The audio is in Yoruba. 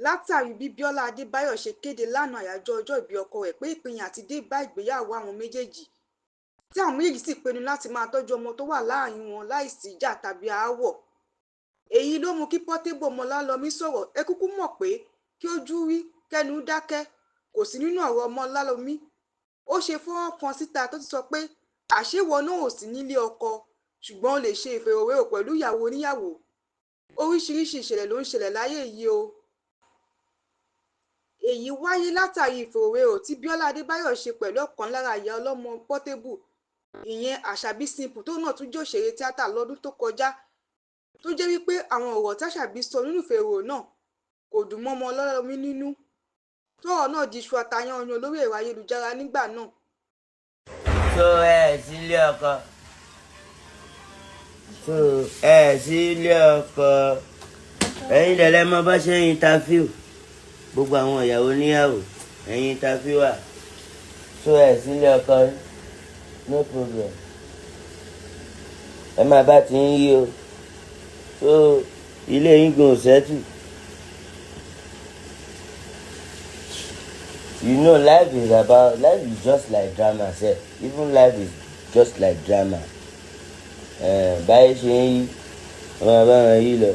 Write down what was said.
Látàrí bí Bíọ́lá Adébáyò ṣe kéde lánàá àyájọ́ ọjọ́ ìbí ọkọ rẹ̀ pé ìpínyà ti dé bá ìgbéyàwó àwọn méjèèjì, tí àwọn méjèèjì sì pinnu láti máa tọ́jú ọmọ tó wà láàrin wọn láì sí ìjà tàbí aáwọ̀. Èyí ló mú kí Portable ọmọ Ọlálọmí sọ̀rọ̀. Ẹ kúkú mọ̀ pé kí ojú rí kẹ́nu dákẹ́ kò sí nínú ọ̀rọ̀ ọmọ Ọlálọmí. Ó ṣe fọ́nrán kan síta tó ti sọ pé àṣé ìwọ náà ò sí nílé ọkọ, ṣùgbọ́n o lè ṣe ìfọ̀rọ̀wérọ̀ pẹ̀lú ìyàwó oníyàwó. Oríṣiríṣiì ìṣẹ̀lẹ̀ ló ń ṣẹlẹ̀ láyé yìí o. Èyí wáyé látàrí ìfọ̀rọ̀wérọ̀ tí Bíọ́lá Adébáyò ṣe pẹ̀lú ọ̀kan lára ìyá ọlọ́mọ Portable, ìyẹn Àṣàbí Simple, tóun náà tún jẹ́ òṣèré tíátà lọ́dún tó kọjá, tó jẹ́ wípé àwọn ọ̀rọ̀ tí Àṣàbí sọ nínú ìfọ̀rọ̀wérọ̀ náà kò dùn mọ́ ọmọ Ọlálọmí nínú, tọ́rọ̀ náà di iṣu atayányan lórí ẹ̀rọ ayélujára nígbà náà. So ẹ sí ilé ọkọ, so ẹ sí ilé ọkọ, ẹ̀yin lẹlẹ mọ bá ṣe ń interview gbogbo àwọn ìyàwó níyàwó, ẹ̀yin interviewer. So ẹ sí ilé ọkọ, no problem, ẹ máa bá ti ń yí o. So ilé yín gan settle. You know, life is about, life is just like drama sef. Even life is just like drama. Báyìí ṣe ń yí, ọmọ bá wọn yí lọ.